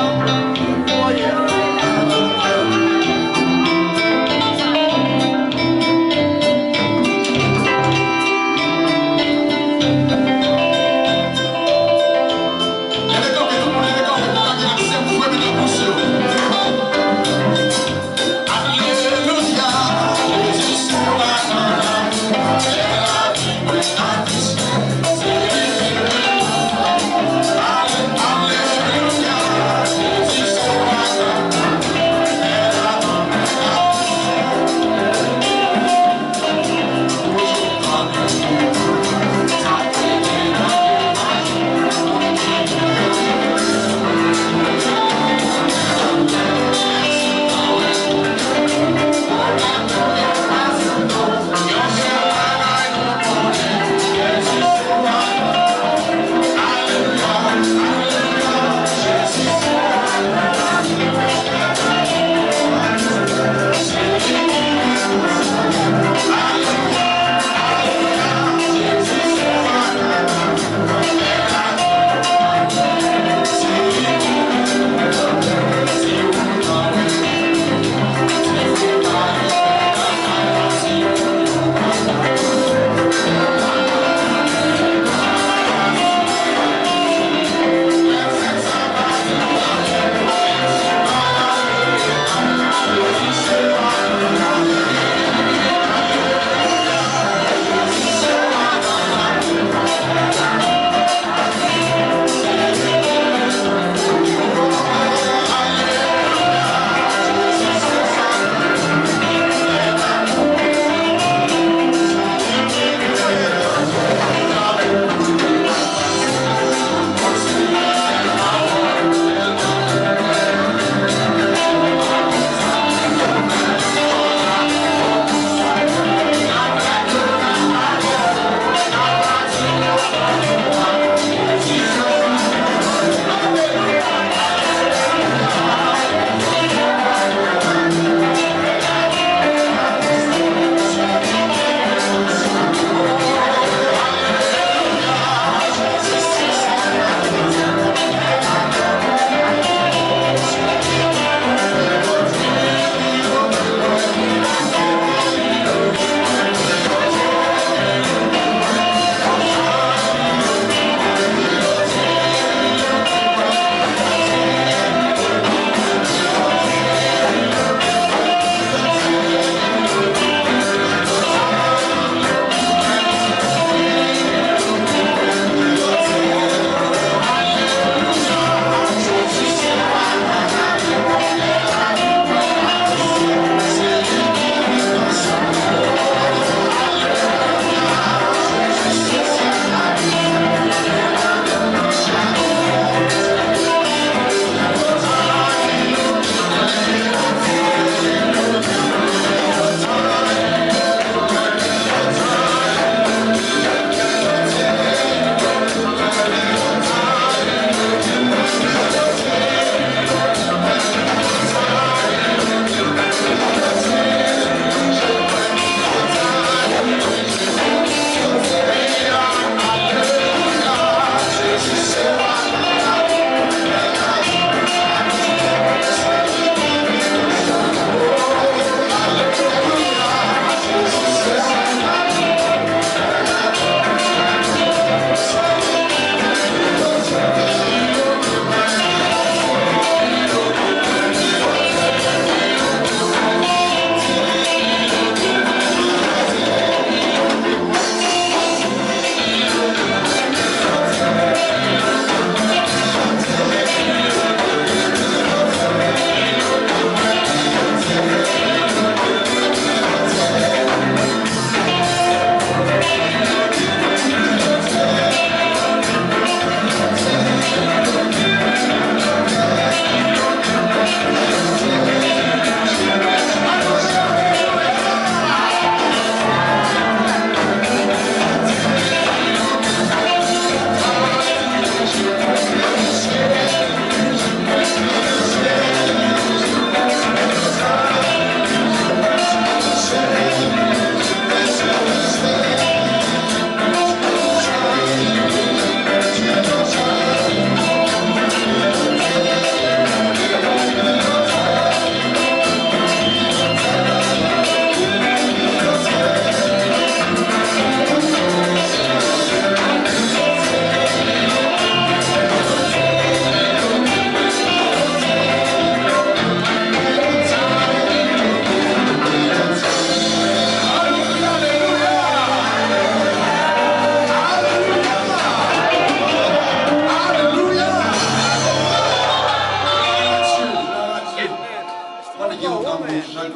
Leve kanpe, tout moun leve kanpe pou w ka gen aksè pou fèmen nan bouch yo. Alelouya, Jezi se wa nan lavi.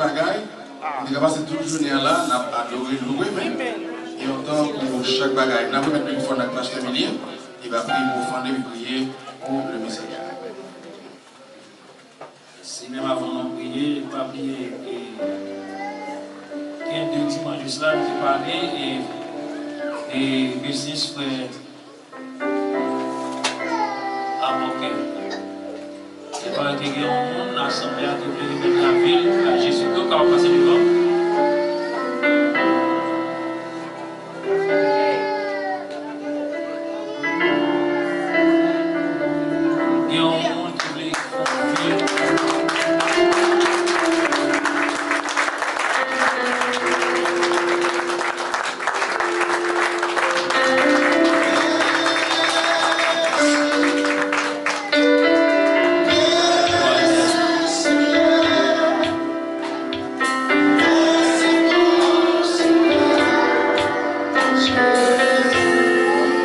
bagay, nou te ka pase tout jounen an la, n ap adore, louwe, men gen yon tan pou chak bagay. N ap remèt mikrofòn ak pastè Milien, li va priye pou ofrann, epi priye pou le mesaj. Mèsi, menm avan nou priye, pa bliye, e, gen de dimanch de sila, nou te pale, e, e biznis frè Abòkè. Se parèt ke gen yon moun, asanble a te vle remèt lavi l a Jezikri, w kapab pase devan. Gen yon moun ki vle konfye.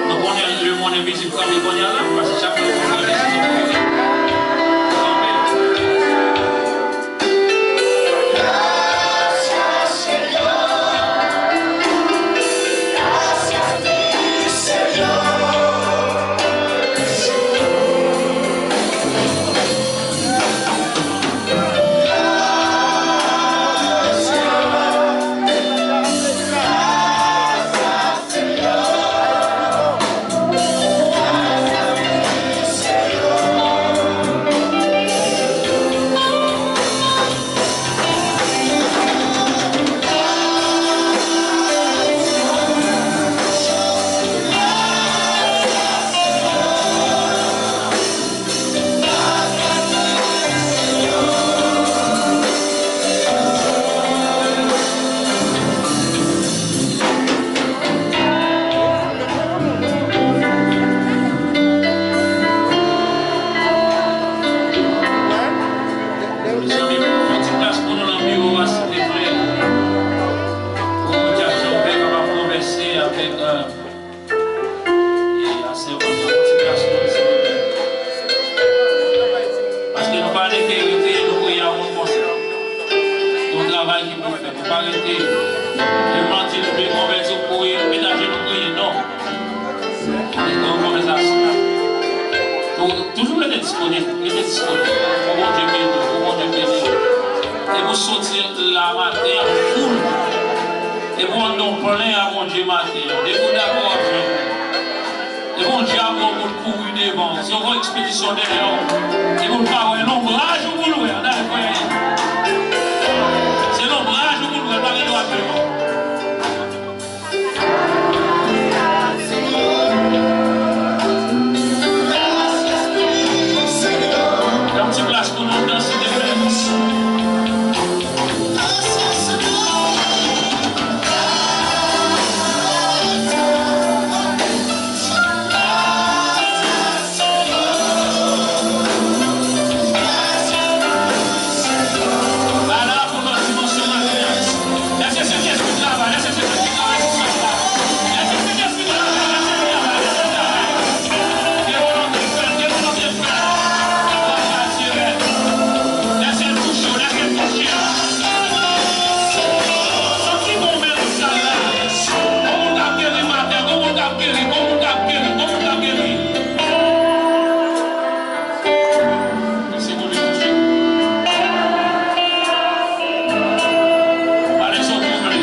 Nou konnen lemonn envizib kanpe kounye a la, paske chak moun kanpe. Mezanmi, fè yon ti plas pou nou nan biwo a, silvouplè. Pou Jack Jean Robert kapab konvèse avèk, euh, e a sèvant la, yon ti plas pou li, silvouplè. Paske nou pa rete, rete, nou priye a moun konsa. Yon travay ki pou fèt, nou pa rete. Lè m di nou vle konvèti, ou kouri, met ajenou, priye, non. Rete yon konvèsasyon. Tou-, toujou rete disponib, rete disponib. Pou Bondye beni w, pou Bondye beni w. E pou soti la maten an foul. E pou anndan w plen a Bondye maten an. Depi w dakò w ap jwenn. E Bondye ap pran pou l kouri devan w. Se yon ekspedisyon dèyè w. E pou l pa wè lonbraj ou pou l wè. Ann ale, frè. Se lonbraj ou pou l wè. L pa gen dwa devan w. Yon ti plas pou nou danse de frè. Santi bon men nan sal la. Gon moun k ap geri maten, gon moun k ap geri, gon moun k ap geri, gon moun k ap geri. Mèsi pou li, Bondye. Ale sot pou li.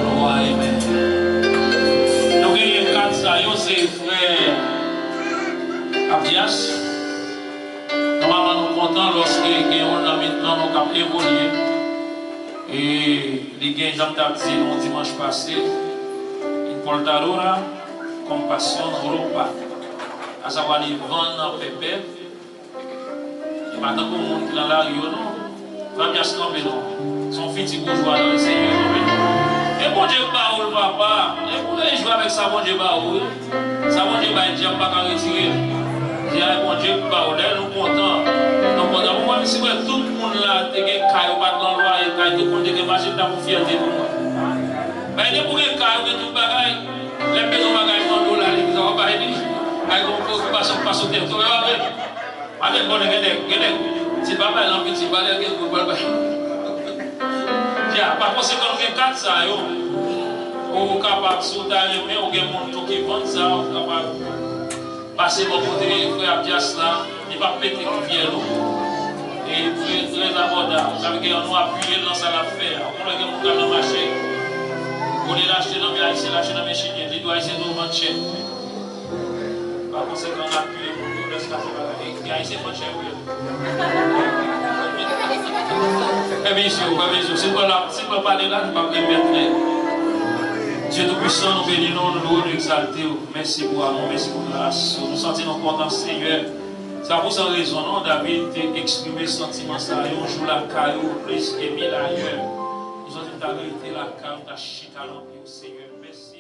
Lwa, amen. Nou genyen kat sa yo, se frè Abdias. Nòmalman, nou kontan lòske gen youn nan mitan nou k ap evolye. E li gen, jan m t ap di nou dimanch pase, Importadora Compasión Ropa. Asavwa li vann pèpè. E pa tankou moun ki nan lari yo, non. Frè Pyas kanpe non. Se yon fiti boujwa nan Lesenyè kanpe. E Bondye k ba ou l, papa. E pou rejwi avèk sa Bondye ba ou, wi. Sa Bondye bay, dyab pa ka retire. Di a Bondye k ba ou. Dayè nou kontan. Nou kontan. Mwen menm si wè tout moun la te gen kay, yo pa t nan lwaye kay, tout moun te gen machin, ta pou fyète pou mwen. Bay de pou gen kay, ou gen tout bagay. Lè m bezwen bagay, m mande w la, li di w bay li. Bay yon preokipasyon k pa sou tèt ou, e pa vre? Ale, bon, gen nèg, gen nèg, si l pa bay l anpil, si l pa lè gen gwo, l pral bay. Ya, pa konsekan, gen kat sa yo. Ou kapab, si w ta renmen, ou gen moun tou ki vann sa, ou kapab pase bò kote frè Abdias la, li p ap pete fyèl ou. E trè, trè abòdab. Sa vle di, ann nou apiye l nan sa l ap fè a. Ou konnen gen moun k al nan mache, olye l achte nan men Ayisyen, l achte nan men Chilyen. Li di Ayisyen tou vann chè. Pa konsekan, n ap pile moun yo, lè sa se bagay. E, e Ayisyen fò chè yo ye. Fè bizou, fè bizou. Si mwen la, si mwen pale la, nou p ap gen pèt nèt. Dye Toupwisan, nou beni nou, nou lwe w, nou egzalte w. Mèsi pou amou, mèsi pou gras ou. Nou santi nou kontan, Senyè. Se pa pou san rezon, non, David te eksprime santiman sa a, yon jou lakay ou plis ke mil ayè. Nou santi nou ta rete lakay ou, ta chita nan pye w, Senyè. Mèsi.